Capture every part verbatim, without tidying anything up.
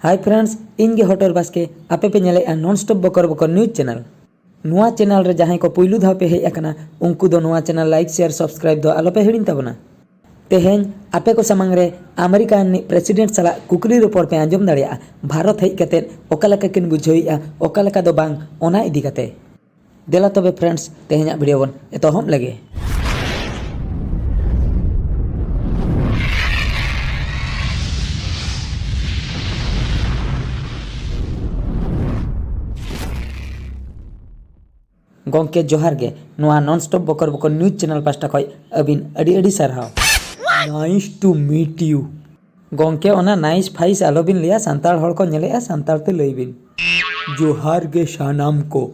Hi friends, ᱤᱧ ᱜᱮ ᱦᱚᱴᱚᱨ ᱵᱟᱥᱠᱮ᱾ ᱟᱯᱮ ᱯᱮ ᱧᱮᱞᱮᱫᱼᱟ Non Stop ᱵᱚᱠᱚᱨ ᱵᱚᱠᱚᱨ news channel᱾ ᱱᱚᱣᱟ channel ᱨᱮ ᱡᱟᱦᱟᱸᱭ ᱠᱚ ᱯᱩᱭᱞᱩ ᱫᱷᱟᱣ ᱯᱮ ᱦᱮᱡ ᱟᱠᱟᱱᱟ, ᱩᱱᱠᱩ ᱫᱚ ᱱᱚᱣᱟ channel like, share, subscribe ᱫᱚ ᱟᱞᱚ ᱯᱮ ᱦᱤᱲᱤᱧ ᱛᱟᱵᱚᱱᱟ᱾ ᱛᱮᱦᱮᱧ ᱟᱯᱮ ᱠᱚ ᱥᱟᱢᱟᱝ ᱨᱮ ᱟᱢᱮᱨᱤᱠᱟ ᱨᱤᱱᱤᱡ president ᱥᱟᱞᱟᱜ ᱠᱩᱠᱞᱤ ᱨᱚᱯᱚᱲ ᱯᱮ ᱟᱸᱡᱚᱢ ᱫᱟᱲᱮᱭᱟᱜᱼᱟ, ᱵᱷᱟᱨᱚᱛ ᱦᱮᱡ ᱠᱟᱛᱮᱫ ᱚᱠᱟ ᱞᱮᱠᱟ ᱠᱤᱱ ᱵᱩᱡᱷᱟᱹᱣᱮᱫᱼᱟ, ᱚᱠᱟ ᱞᱮᱠᱟ ᱫᱚ ᱵᱟᱝ, ᱚᱱᱟ ᱤᱫᱤ ᱠᱟᱛᱮ᱾ ᱫᱮᱞᱟ ᱛᱚᱵᱮ friends, ᱛᱮᱦᱮᱧᱟᱜ video ᱵᱚᱱ ᱮᱛᱚᱦᱚᱵ ᱞᱮᱜᱮ᱾ ᱜᱚᱢᱠᱮ ᱡᱚᱦᱟᱨ ᱜᱮ, ᱱᱚᱣᱟ Non Stop ᱵᱚᱠᱚᱨ ᱵᱚᱠᱚᱨ news channel ᱯᱟᱥᱴᱟ ᱠᱷᱚᱱ ᱟᱹᱵᱤᱱ ᱟᱹᱰᱤ ᱟᱹᱰᱤ ᱥᱟᱨᱦᱟᱣ᱾ Nice to meet you. ᱜᱚᱢᱠᱮ, ᱚᱱᱟ nice ᱯᱷᱟᱭᱤᱥ ᱟᱞᱚᱵᱤᱱ ᱞᱟᱹᱭᱟ, ᱥᱟᱱᱛᱟᱲ ᱦᱚᱲ ᱠᱚ ᱧᱮᱞᱮᱜᱼᱟ, ᱥᱟᱱᱛᱟᱲ ᱛᱮ ᱞᱟᱹᱭ ᱵᱤᱱ᱾ ᱡᱚᱦᱟᱨ ᱜᱮ ᱥᱟᱱᱟᱢ ᱠᱚ᱾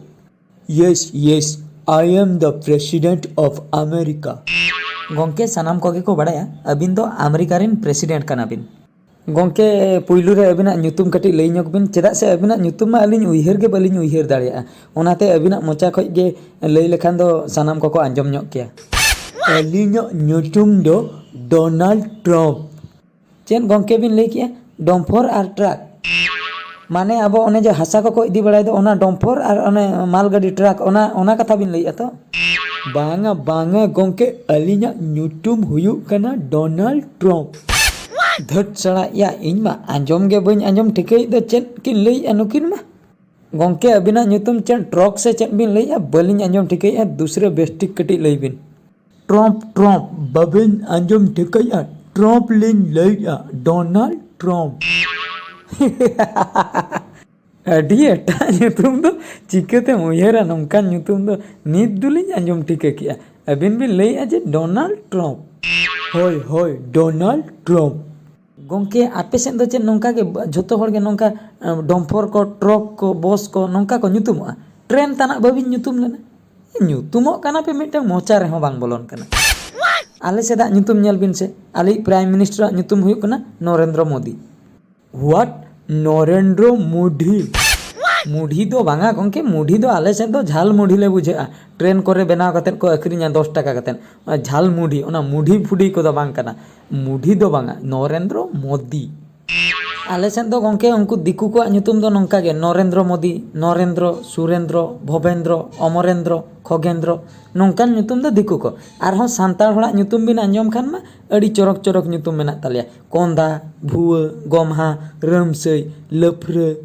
Yes, yes, I am the president of America. ᱜᱚᱢᱠᱮ, ᱥᱟᱱᱟᱢ ᱠᱚᱜᱮ ᱠᱚ ᱵᱟᱲᱟᱭᱟ ᱟᱹᱵᱤᱱ ᱫᱚ ᱟᱢᱮᱨᱤᱠᱟ ᱨᱮᱱ president ᱠᱟᱱᱟ ᱵᱤᱱ᱾ ᱜᱚᱢᱠᱮ, ᱯᱩᱭᱞᱩ ᱨᱮ ᱟᱹᱵᱤᱱᱟᱜ ᱧᱩᱛᱩᱢ ᱠᱟᱹᱴᱤᱡ ᱞᱟᱹᱭ ᱧᱚᱜ ᱵᱤᱱ, ᱪᱮᱫᱟᱜ ᱥᱮ ᱟᱹᱵᱤᱱᱟᱜ ᱧᱩᱛᱩᱢ ᱢᱟ ᱟᱹᱞᱤᱧ ᱩᱭᱦᱟᱹᱨ ᱜᱮ ᱵᱟᱹᱞᱤᱧ ᱩᱭᱦᱟᱹᱨ ᱫᱟᱲᱮᱭᱟᱜᱼᱟ, ᱚᱱᱟᱛᱮ ᱟᱹᱵᱤᱱᱟᱜ ᱢᱚᱪᱟ ᱠᱷᱚᱱ ᱜᱮ ᱞᱟᱹᱭ ᱞᱮᱠᱷᱟᱱ ᱫᱚ ᱥᱟᱱᱟᱢ ᱠᱚᱠᱚ ᱟᱸᱡᱚᱢ ᱧᱚᱜ ᱠᱮᱭᱟ᱾ ᱟᱹᱞᱤᱧᱟᱜ ᱧᱩᱛᱩᱢ ᱫᱚ ᱰᱳᱱᱟᱞᱰ ᱴᱨᱟᱢᱯ᱾ ᱪᱮᱫ ᱜᱚᱢᱠᱮ ᱵᱤᱱ ᱞᱟᱹᱭ ᱠᱮᱜᱼᱟ? ᱰᱚᱢᱯᱷᱚᱨ ᱟᱨ ᱴᱨᱟᱠ? ᱢᱟᱱᱮ ᱟᱵᱚ ᱚᱱᱮ ᱡᱮ ᱦᱟᱥᱟ ᱠᱚᱠᱚ ᱤᱫᱤ ᱵᱟᱲᱟᱭ ᱫᱚ, ᱚᱱᱟ ᱰᱚᱢᱯᱷᱚᱨ ᱟᱨ ᱚᱱᱮ ᱢᱟᱞ ᱜᱟᱹᱰᱤ ᱴᱨᱟᱠ, ᱚᱱᱟ, ᱚᱱᱟ ᱠᱟᱛᱷᱟ ᱵᱤᱱ ᱞᱟᱹᱭᱮᱜᱼᱟ ᱛᱚ? ᱵᱟᱝᱟ, ᱵᱟᱝᱟ ᱜᱚᱢᱠᱮ, ᱟᱹᱞᱤᱧᱟᱜ ᱧᱩᱛᱩᱢ ᱦᱩᱭᱩᱜ ᱠᱟᱱᱟ ᱰᱳᱱᱟᱞᱰ ᱴᱨᱟᱢᱯ᱾ ᱫᱷᱟᱹᱴ ᱥᱟᱲᱟ ᱭᱟ, ᱤᱧ ᱢᱟ ᱟᱸᱡᱚᱢ ᱜᱮ ᱵᱟᱹᱧ ᱟᱸᱡᱚᱢ ᱴᱷᱤᱠᱟᱹᱭᱮᱫ ᱫᱚ, ᱪᱮᱫ ᱠᱤᱱ ᱞᱟᱹᱭᱮᱜᱼᱟ ᱱᱩᱠᱤᱱ ᱢᱟ? ᱜᱚᱢᱠᱮ, ᱟᱹᱵᱤᱱᱟᱜ ᱧᱩᱛᱩᱢ ᱪᱮᱫ ᱴᱨᱚᱠ ᱥᱮ ᱪᱮᱫ ᱵᱤᱱ ᱞᱟᱹᱭᱮᱜᱼᱟ? ᱵᱟᱹᱞᱤᱧ ᱟᱸᱡᱚᱢ ᱴᱷᱤᱠᱟᱹᱭᱮᱫᱼᱟ, ᱫᱩᱥᱨᱟᱹ ᱵᱮᱥ ᱴᱷᱤᱠ ᱠᱟᱹᱴᱤᱡ ᱞᱟᱹᱭ ᱵᱤᱱ᱾ ᱴᱨᱚᱢᱯ, ᱴᱨᱚᱢᱯ, ᱵᱟᱵᱮᱱ ᱟᱸᱡᱚᱢ ᱴᱷᱤᱠᱟᱹᱭᱮᱫᱼᱟ? ᱴᱨᱚᱢᱯ ᱞᱤᱧ ᱞᱟᱹᱭᱮᱫᱼᱟ, ᱰᱳᱱᱟᱞᱰ ᱴᱨᱚᱢᱯ᱾ ᱟᱹᱰᱤ ᱮᱴᱟᱜ ᱧᱩᱛᱩᱢ ᱫᱚ ᱪᱤᱠᱟᱹᱛᱮᱢ ᱩᱭᱦᱟᱹᱨᱟ? ᱱᱚᱝᱠᱟᱱ ᱧᱩᱛᱩᱢ ᱫᱚ ᱱᱤᱛ ᱫᱚᱞᱤᱧ ᱟᱸᱡᱚᱢ ᱴᱷᱤᱠᱟᱹ ᱠᱮᱜᱼᱟ᱾ ᱟᱹᱵᱤᱱ ᱵᱤᱱ ᱞᱟᱹᱭᱮᱫᱼᱟ ᱡᱮ ᱰᱳᱱᱟᱞᱰ ᱴᱨᱚᱢᱯ᱾ ᱦᱳᱭ, ᱦᱳᱭ, ᱰᱳᱱᱟᱞᱰ ᱴᱨᱚᱢᱯ᱾ ᱜᱚᱢᱠᱮ, ᱟᱯᱮ ᱥᱮᱫ ᱫᱚ ᱪᱮᱫ ᱱᱚᱝᱠᱟ ᱜᱮ ᱵ-, ᱡᱷᱚᱛᱚ ᱦᱚᱲ ᱜᱮ ᱱᱚᱝᱠᱟ, ᱮ, ᱰᱚᱢᱯᱷᱚᱨ ᱠᱚ, ᱴᱨᱚᱠ ᱠᱚ, ᱵᱚᱥ ᱠᱚ ᱱᱚᱝᱠᱟ ᱠᱚ ᱧᱩᱛᱩᱢᱚᱜᱼᱟ? ᱴᱨᱮᱱ ᱛᱟᱱᱟᱜ ᱵᱟᱹᱵᱤᱱ ᱧᱩᱛᱩᱢ ᱞᱮᱱᱟ? ᱧᱩᱛᱩᱢᱚᱜ ᱠᱟᱱᱟ ᱯᱮ, ᱢᱤᱫᱴᱟᱝ ᱢᱚᱪᱟ ᱨᱮᱦᱚᱸ ᱵᱟᱝ ᱵᱚᱞᱚᱱ ᱠᱟᱱᱟ᱾ ᱟᱞᱮ ᱥᱮᱫᱟᱜ ᱧᱩᱛᱩᱢ ᱧᱮᱞ ᱵᱤᱱ ᱥᱮ, ᱟᱞᱮᱭᱤᱡ ᱯᱨᱟᱭᱤᱢ ᱢᱤᱱᱤᱥᱴᱟᱨᱟᱜ ᱧᱩᱛᱩᱢ ᱦᱩᱭᱩᱜ ᱠᱟᱱᱟ ᱱᱚᱨᱮᱱᱫᱨᱚ ᱢᱳᱫᱤ᱾ ᱦᱳᱣᱟᱴ? ᱱᱚᱨᱮᱱᱫᱨᱚ ᱢᱳᱫᱤ? ᱢᱩᱰᱷᱤ ᱫᱚ ᱵᱟᱝᱟ ᱜᱚᱢᱠᱮ, ᱢᱩᱰᱷᱤ ᱫᱚ ᱟᱞᱮ ᱥᱮᱫ ᱫᱚ ᱡᱷᱟᱞ ᱢᱩᱰᱷᱤ ᱞᱮ ᱵᱩᱡᱷᱟᱹᱜᱼᱟ᱾ ᱴᱨᱮᱱ ᱠᱚᱨᱮ ᱵᱮᱱᱟᱣ ᱠᱟᱛᱮᱫ ᱠᱚ ᱟᱹᱠᱷᱨᱤᱧᱟ ᱫᱚᱥ ᱴᱟᱠᱟ ᱠᱟᱛᱮᱫ᱾ ᱚᱱᱟ ᱡᱷᱟᱞ ᱢᱩᱰᱷᱤ, ᱚᱱᱟ ᱢᱩᱰᱷᱤ ᱯᱷᱩᱰᱤ ᱠᱚᱫᱚ ᱵᱟᱝ ᱠᱟᱱᱟ᱾ ᱢᱩᱰᱷᱤ ᱫᱚ ᱵᱟᱝᱟ, ᱱᱚᱨᱮᱱᱫᱨᱚ ᱢᱳᱫᱤ᱾ ᱟᱞᱮ ᱥᱮᱫ ᱫᱚ ᱜᱚᱢᱠᱮ, ᱩᱱᱠᱩ ᱫᱤᱠᱩ ᱠᱚᱣᱟᱜ ᱧᱩᱛᱩᱢ ᱫᱚ ᱱᱚᱝᱠᱟ ᱜᱮ: ᱱᱚᱨᱮᱱᱫᱨᱚ ᱢᱳᱫᱤ, ᱱᱚᱨᱮᱱᱫᱨᱚ, ᱥᱩᱨᱮᱱᱫᱨᱚ, ᱵᱷᱚᱵᱮᱱᱫᱨᱚ, ᱚᱢᱚᱨᱮᱱᱫᱨᱚ, ᱠᱷᱚᱜᱮᱱᱫᱨᱚ, ᱱᱚᱝᱠᱟᱱ ᱧᱩᱛᱩᱢ ᱫᱚ ᱫᱤᱠᱩ ᱠᱚ᱾ ᱟᱨᱦᱚᱸ ᱥᱟᱱᱛᱟᱲ ᱦᱚᱲᱟᱜ ᱧᱩᱛᱩᱢ ᱵᱤᱱ ᱟᱸᱡᱚᱢ ᱠᱷᱟᱱ ᱢᱟ, ᱟᱹᱰᱤ ᱪᱚᱨᱚᱠ ᱪᱚᱨᱚᱠ ᱧᱩᱛᱩᱢ ᱢᱮᱱᱟᱜ ᱛᱟᱞᱮᱭᱟ: ᱠᱚᱸᱫᱟ, ᱵᱷᱩᱣᱟᱹ, ᱜᱚᱢᱦᱟ, ᱨᱟᱹᱢᱥᱟᱹᱭ, ᱞᱟᱹᱯᱷᱨᱟᱹ᱾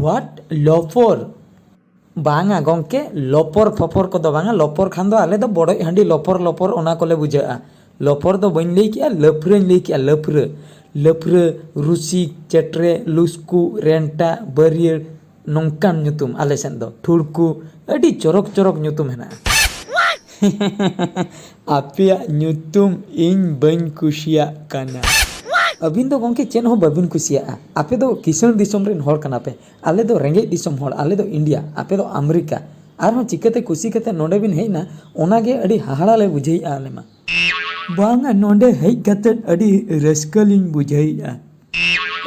What? ᱞᱚᱯᱚᱨ? ᱵᱟᱝᱟ ᱜᱚᱢᱠᱮ, ᱞᱚᱯᱚᱨ ᱯᱷᱚᱯᱚᱨ ᱠᱚᱫᱚ ᱵᱟᱝᱟ᱾ ᱞᱚᱯᱚᱨ ᱠᱷᱟᱱ ᱫᱚ ᱟᱞᱮ ᱫᱚ ᱵᱚᱰᱚᱡ ᱦᱟᱺᱰᱤ ᱞᱚᱯᱚᱨ ᱞᱚᱯᱚᱨ, ᱚᱱᱟ ᱠᱚᱞᱮ ᱵᱩᱡᱷᱟᱹᱜᱼᱟ᱾ ᱞᱚᱯᱚᱨ ᱫᱚ ᱵᱟᱹᱧ ᱞᱟᱹᱭ ᱠᱮᱜᱼᱟ, ᱞᱟᱹᱯᱷᱨᱟᱹᱧ ᱞᱟᱹᱭ ᱠᱮᱜᱼᱟ, ᱞᱟᱹᱯᱷᱨᱟᱹ᱾ ᱞᱟᱹᱯᱷᱨᱟᱹ, ᱨᱩᱥᱤᱠ, ᱪᱮᱴᱨᱮ, ᱞᱩᱥᱠᱩ, ᱨᱮᱱᱴᱟ, ᱵᱟᱹᱨᱭᱟᱹᱲ, ᱱᱚᱝᱠᱟᱱ ᱧᱩᱛᱩᱢ ᱟᱞᱮ ᱥᱮᱫ ᱫᱚ᱾ ᱴᱷᱩᱲᱠᱩ, ᱟᱹᱰᱤ ᱪᱚᱨᱚᱠ ᱪᱚᱨᱚᱠ ᱧᱩᱛᱩᱢ ᱦᱮᱱᱟᱜᱼᱟ᱾ ᱟᱯᱮᱭᱟᱜ ᱧᱩᱛᱩᱢ ᱤᱧ ᱵᱟᱹᱧ ᱠᱩᱥᱤᱭᱟᱜ ᱠᱟᱱᱟ᱾ ᱟᱹᱵᱤᱱ ᱫᱚ ᱜᱚᱢᱠᱮ ᱪᱮᱫ ᱦᱚᱸ ᱵᱟᱹᱵᱤᱱ ᱠᱩᱥᱤᱭᱟᱜᱼᱟ᱾ ᱟᱯᱮ ᱫᱚ ᱠᱤᱥᱟᱹᱬ ᱫᱤᱥᱚᱢ ᱨᱮᱱ ᱦᱚᱲ ᱠᱟᱱᱟ ᱯᱮ᱾ ᱟᱞᱮ ᱫᱚ ᱨᱮᱸᱜᱮᱡ ᱫᱤᱥᱚᱢ ᱦᱚᱲ, ᱟᱞᱮ ᱫᱚ ᱤᱱᱰᱤᱭᱟ, ᱟᱯᱮ ᱫᱚ ᱟᱢᱮᱨᱤᱠᱟ᱾ ᱟᱨᱦᱚᱸ ᱪᱤᱠᱟᱹᱛᱮ ᱠᱩᱥᱤ ᱠᱟᱛᱮ ᱱᱚᱰᱮ ᱵᱤᱱ ᱦᱮᱡ ᱮᱱᱟ, ᱚᱱᱟᱜᱮ ᱟᱹᱰᱤ ᱦᱟᱦᱟᱲᱟ ᱞᱮ ᱵᱩᱡᱷᱟᱹᱣᱮᱫᱼᱟ ᱟᱞᱮ ᱢᱟ᱾ ᱵᱟᱝᱟ, ᱱᱚᱰᱮ ᱦᱮᱡ ᱠᱟᱛᱮ ᱟᱹᱰᱤ ᱨᱟᱹᱥᱠᱟᱹ ᱞᱤᱧ ᱵᱩᱡᱷᱟᱹᱣᱮᱫᱼᱟ᱾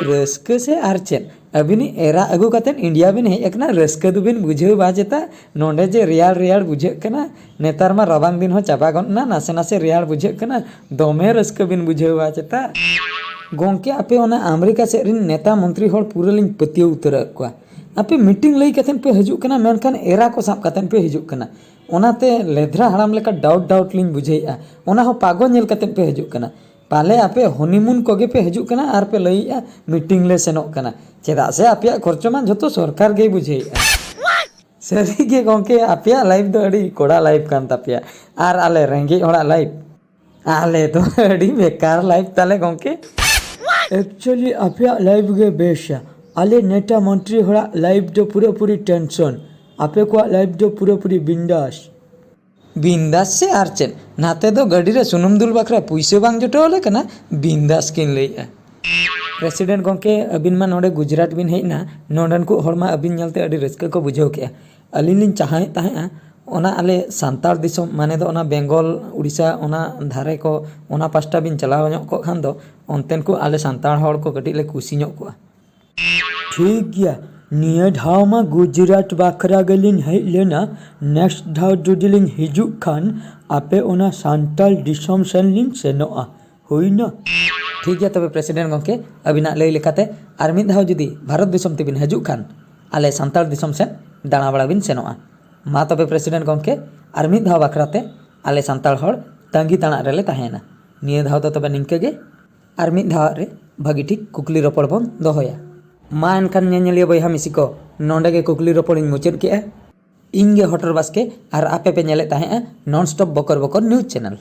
ᱨᱟᱹᱥᱠᱟᱹ ᱥᱮ ᱟᱨ ᱪᱮᱫ? ᱟᱹᱵᱤᱱᱤᱡ ᱮᱨᱟ ᱟᱹᱜᱩ ᱠᱟᱛᱮ ᱤᱱᱰᱤᱭᱟ ᱵᱤᱱ ᱦᱮᱡ ᱟᱠᱟᱱᱟ, ᱨᱟᱹᱥᱠᱟᱹ ᱫᱚᱵᱤᱱ ᱵᱩᱡᱷᱟᱹᱣ ᱵᱟ ᱪᱮᱛᱟ? ᱱᱚᱰᱮ ᱡᱮ ᱨᱮᱭᱟᱲ ᱨᱮᱭᱟᱲ ᱵᱩᱡᱷᱟᱹᱜ ᱠᱟᱱᱟ, ᱱᱮᱛᱟᱨ ᱢᱟ ᱨᱟᱵᱟᱝ ᱫᱤᱱ ᱦᱚᱸ ᱪᱟᱵᱟ ᱜᱚᱫ ᱮᱱᱟ, ᱱᱟᱥᱮ ᱱᱟᱥᱮ ᱨᱮᱭᱟᱲ ᱵᱩᱡᱷᱟᱹᱜ ᱠᱟᱱᱟ, ᱫᱚᱢᱮ ᱨᱟᱹᱥᱠᱟᱹ ᱵᱤᱱ ᱵᱩᱡᱷᱟᱹᱣ ᱵᱟ ᱪᱮᱛᱟ? ᱜᱚᱢᱠᱮ, ᱟᱯᱮ ᱚᱱᱟ ᱟᱢᱮᱨᱤᱠᱟ ᱥᱮᱫ ᱨᱮᱱ ᱱᱮᱛᱟ ᱢᱚᱱᱛᱨᱤ ᱦᱚᱲ ᱯᱩᱨᱟᱹ ᱞᱤᱧ ᱯᱟᱹᱛᱭᱟᱹᱣ ᱩᱛᱟᱹᱨ ᱟᱠᱟᱫ ᱠᱚᱣᱟ᱾ ᱟᱯᱮ ᱢᱤᱴᱤᱝ ᱞᱟᱹᱭ ᱠᱟᱛᱮ ᱯᱮ ᱦᱤᱡᱩᱜ ᱠᱟᱱᱟ, ᱢᱮᱱᱠᱷᱟᱱ ᱮᱨᱟ ᱠᱚ ᱥᱟᱵ ᱠᱟᱛᱮ ᱯᱮ ᱦᱤᱡᱩᱜ ᱠᱟᱱᱟ᱾ ᱚᱱᱟᱛᱮ ᱞᱮᱫᱷᱨᱟ ᱦᱟᱲᱟᱢ ᱞᱮᱠᱟ ᱰᱟᱣᱩᱴ ᱰᱟᱣᱩᱴ ᱞᱤᱧ ᱵᱩᱡᱷᱟᱹᱣᱮᱫᱼᱟ᱾ ᱚᱱᱟ ᱦᱚᱸ ᱯᱟᱜᱚ ᱧᱮᱞ ᱠᱟᱛᱮ ᱯᱮ ᱦᱤᱡᱩᱜ ᱠᱟᱱᱟ᱾ ᱯᱟᱞᱮ ᱟᱯᱮ ᱦᱚᱱᱤᱢᱩᱱ ᱠᱚᱜᱮ ᱯᱮ ᱦᱤᱡᱩᱜ ᱠᱟᱱᱟ ᱟᱨ ᱯᱮ ᱞᱟᱹᱭᱮᱫᱼᱟ ᱢᱤᱴᱤᱝ ᱞᱮ ᱥᱮᱱᱚᱜ ᱠᱟᱱᱟ, ᱪᱮᱫᱟᱜ ᱥᱮ ᱟᱯᱮᱭᱟᱜ ᱠᱷᱚᱨᱪᱚ ᱢᱟ ᱡᱷᱚᱛᱚ ᱥᱚᱨᱠᱟᱨ ᱜᱮᱭ ᱵᱩᱡᱷᱟᱹᱣᱮᱫᱼᱟ᱾ ᱥᱟᱹᱨᱤ ᱜᱮ ᱜᱚᱢᱠᱮ, ᱟᱯᱮᱭᱟᱜ ᱞᱟᱭᱤᱯᱷ ᱫᱚ ᱟᱹᱰᱤ ᱠᱚᱲᱟ ᱞᱟᱭᱤᱯᱷ ᱠᱟᱱ ᱛᱟᱯᱮᱭᱟ, ᱟᱨ ᱟᱞᱮ ᱨᱮᱸᱜᱮᱡ ᱦᱚᱲᱟᱜ ᱞᱟᱭᱤᱯᱷ, ᱟᱞᱮ ᱫᱚ ᱟᱹᱰᱤ ᱵᱮᱠᱟᱨ ᱞᱟᱭᱤᱯᱷ ᱛᱟᱞᱮ ᱜᱚᱢᱠᱮ᱾ ᱮᱠᱪᱩᱭᱮᱞᱤ ᱟᱯᱮᱭᱟᱜ ᱞᱟᱭᱤᱯᱷ ᱜᱮ ᱵᱮᱥᱟ, ᱟᱞᱮ ᱱᱮᱛᱟ ᱢᱚᱱᱛᱨᱤ ᱦᱚᱲᱟᱜ ᱞᱟᱭᱤᱯᱷ ᱫᱚ ᱯᱩᱨᱟᱹᱯᱩᱨᱤ ᱴᱮᱱᱥᱚᱱ᱾ ᱟᱯᱮ ᱠᱚᱣᱟᱜ ᱞᱟᱭᱤᱯᱷ ᱫᱚ ᱯᱩᱨᱟᱹᱯᱩᱨᱤ ᱵᱤᱱᱫᱟᱥ᱾ ᱵᱤᱱᱫᱟᱥ ᱥᱮ ᱟᱨ ᱪᱮᱫ? ᱱᱟᱛᱮ ᱫᱚ ᱜᱟᱹᱰᱤ ᱨᱮ ᱥᱩᱱᱩᱢ ᱫᱩᱞ ᱵᱟᱠᱷᱨᱟ ᱯᱩᱭᱥᱟᱹ ᱵᱟᱝ ᱡᱚᱴᱟᱣ ᱟᱞᱮ ᱠᱟᱱᱟ, ᱵᱤᱱᱫᱟᱥ ᱠᱤᱱ ᱞᱟᱹᱭᱮᱜᱼᱟ᱾ ᱯᱨᱮᱥᱤᱰᱮᱱᱴ ᱜᱚᱢᱠᱮ, ᱟᱹᱵᱤᱱ ᱢᱟ ᱱᱚᱰᱮ ᱜᱩᱡᱽᱨᱟᱴ ᱵᱤᱱ ᱦᱮᱡ ᱮᱱᱟ, ᱱᱚᱰᱮᱱ ᱠᱚ ᱦᱚᱲ ᱢᱟ ᱟᱹᱵᱤᱱ ᱧᱮᱞᱛᱮ ᱟᱹᱰᱤ ᱨᱟᱹᱥᱠᱟᱹ ᱠᱚ ᱵᱩᱡᱷᱟᱹᱣ ᱠᱮᱜᱼᱟ᱾ ᱟᱹᱞᱤᱧ ᱞᱤᱧ ᱪᱟᱦᱟᱣᱮᱫ ᱛᱟᱦᱮᱸᱜᱼᱟ, ᱚᱱᱟ ᱟᱞᱮ ᱥᱟᱱᱛᱟᱲ ᱫᱤᱥᱚᱢ, ᱢᱟᱱᱮ ᱫᱚ ᱚᱱᱟ ᱵᱮᱝᱜᱚᱞ, ᱩᱲᱤᱥᱥᱟ, ᱚᱱᱟ ᱫᱷᱟᱨᱮ ᱠᱚ, ᱚᱱᱟ ᱯᱟᱥᱴᱟ ᱵᱤᱱ ᱪᱟᱞᱟᱣ ᱧᱚᱜ ᱠᱚᱜ ᱠᱷᱟᱱ ᱫᱚ, ᱚᱱᱛᱮᱱ ᱠᱚ ᱟᱞᱮ ᱥᱟᱱᱛᱟᱲ ᱦᱚᱲ ᱠᱚ ᱠᱟᱹᱴᱤᱡ ᱞᱮ ᱠᱩᱥᱤ ᱧᱚᱜ ᱠᱚᱜᱼᱟ᱾ ᱴᱷᱤᱠ ᱜᱮᱭᱟ, ᱱᱤᱭᱟᱹ ᱫᱷᱟᱣ ᱢᱟ ᱜᱩᱡᱽᱨᱟᱴ ᱵᱟᱠᱷᱨᱟ ᱜᱮᱞᱤᱧ ᱦᱮᱡ ᱞᱮᱱᱟ, ᱱᱮᱠᱥᱴ ᱫᱷᱟᱣ ᱡᱩᱫᱤ ᱞᱤᱧ ᱦᱤᱡᱩᱜ ᱠᱷᱟᱱ ᱟᱯᱮ ᱚᱱᱟ ᱥᱟᱱᱛᱟᱲ ᱫᱤᱥᱚᱢ ᱥᱮᱱ ᱞᱤᱧ ᱥᱮᱱᱚᱜᱼᱟ᱾ ᱦᱩᱭᱱᱟ? ᱴᱷᱤᱠ ᱜᱮᱭᱟ, ᱛᱚᱵᱮ ᱯᱨᱮᱥᱤᱰᱮᱱᱴ ᱜᱚᱢᱠᱮ, ᱟᱹᱵᱤᱱᱟᱜ ᱞᱟᱹᱭ ᱞᱮᱠᱟᱛᱮ ᱟᱨ ᱢᱤᱫ ᱫᱷᱟᱣ ᱡᱩᱫᱤ ᱵᱷᱟᱨᱚᱛ ᱫᱤᱥᱚᱢ ᱛᱮᱵᱤᱱ ᱦᱤᱡᱩᱜ ᱠᱷᱟᱱ, ᱟᱞᱮ ᱥᱟᱱᱛᱟᱲ ᱫᱤᱥᱚᱢ ᱥᱮᱫ ᱫᱟᱬᱟ ᱵᱟᱲᱟ ᱵᱤᱱ ᱥᱮᱱᱚᱜᱼᱟ᱾ ᱢᱟ ᱛᱚᱵᱮ ᱯᱨᱮᱥᱤᱰᱮᱱᱴ ᱜᱚᱢᱠᱮ, ᱟᱨ ᱢᱤᱫ ᱫᱷᱟᱣ ᱵᱟᱠᱷᱨᱟ ᱛᱮ ᱟᱞᱮ ᱥᱟᱱᱛᱟᱲ ᱦᱚᱲ ᱛᱟᱺᱜᱤ ᱛᱟᱲᱟᱜ ᱨᱮᱞᱮ ᱛᱟᱦᱮᱸᱭᱮᱱᱟ᱾ ᱱᱤᱭᱟᱹ ᱫᱷᱟᱣ ᱫᱚ ᱛᱚᱵᱮ ᱱᱤᱝᱠᱟᱹ ᱜᱮ, ᱟᱨ ᱢᱤᱫ ᱫᱷᱟᱣ ᱨᱮ ᱵᱷᱟᱹᱜᱤ ᱴᱷᱤᱠ ᱠᱩᱠᱞᱤ ᱨᱚᱯᱚᱲ ᱵᱚᱱ ᱫᱚᱦᱚᱭᱟ᱾ ᱢᱟ ᱮᱱᱠᱷᱟᱱ ᱧᱮᱧᱮᱞᱤᱭᱟᱹ ᱵᱚᱭᱦᱟ ᱢᱤᱥᱤ ᱠᱚ, ᱱᱚᱰᱮ ᱜᱮ ᱠᱩᱠᱞᱤ ᱨᱚᱯᱚᱲᱤᱧ ᱢᱩᱪᱟᱹᱫ ᱠᱮᱜᱼᱟ᱾ ᱤᱧ ᱜᱮ ᱦᱚᱴᱚᱨ ᱵᱟᱥᱠᱮ, ᱟᱨ ᱟᱯᱮ ᱯᱮ ᱧᱮᱞᱮᱫ ᱛᱟᱦᱮᱸᱜᱼᱟ Non Stop ᱵᱚᱠᱚᱨ ᱵᱚᱠᱚᱨ news channel᱾